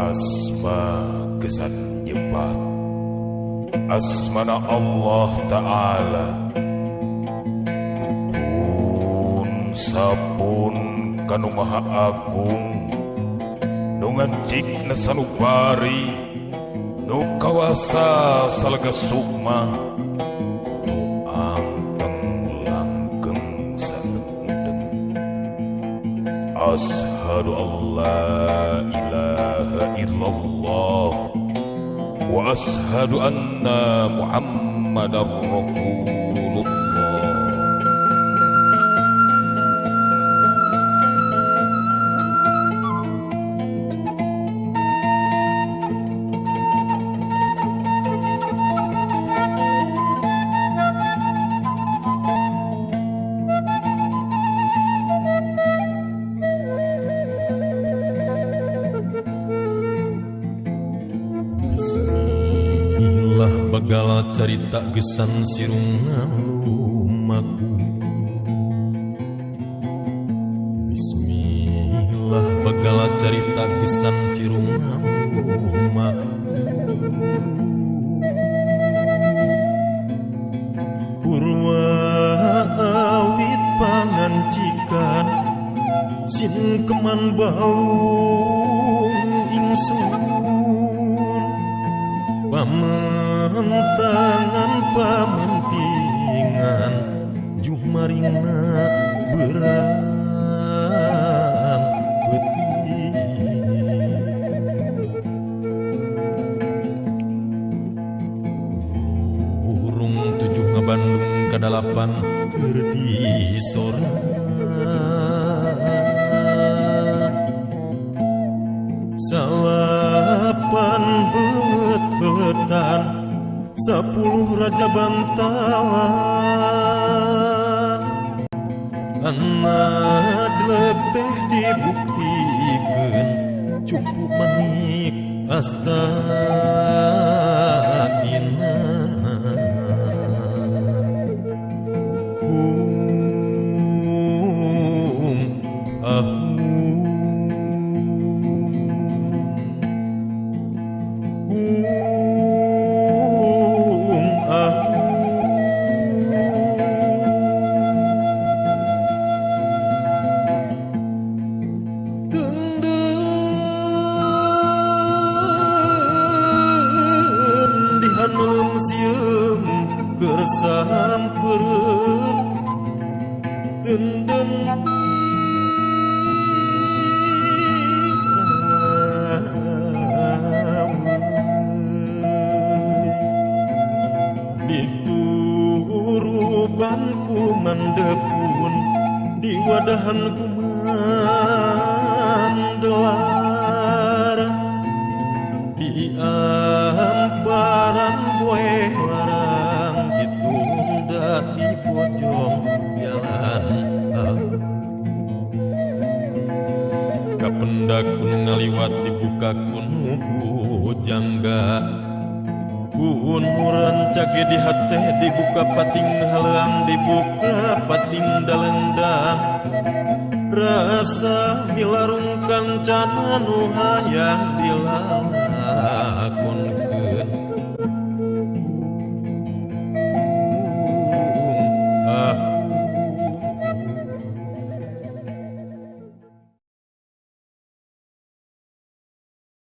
Asma gesan nyebat asmana Allah Ta'ala pun sapun kanu maha agung nu ngajikna sanubari nu kawasa salaga sukma nu anteng langgeng sanendeng. Ashadu alla ilaha illallah wa ashadu anna Muhammadar Rasulullah. Bagala carita gesan sirung ngalumaku. Bismillah bagala carita gesan sirung ngalumaku. Purwa awit pangancikan sin keman balung ingsun pamentangan pamentingan jumaringna berang peuting. Urung 7 ngabandung kadalapan keur disorang salapan belet-beletan 10 raja bantalan anadlek teh dibuktikeun cukup manik astakina. Diturubanku mandepun di wadahan kumandelar di amparan boe larang ditunda di pojok jalan. Kapendak kuno ngaliwat dibuka kunu bujangga kun murancage di hate dibuka pating haleang dibuka pating dalendang rasa milarung kancana nu hayang dilakonkeun.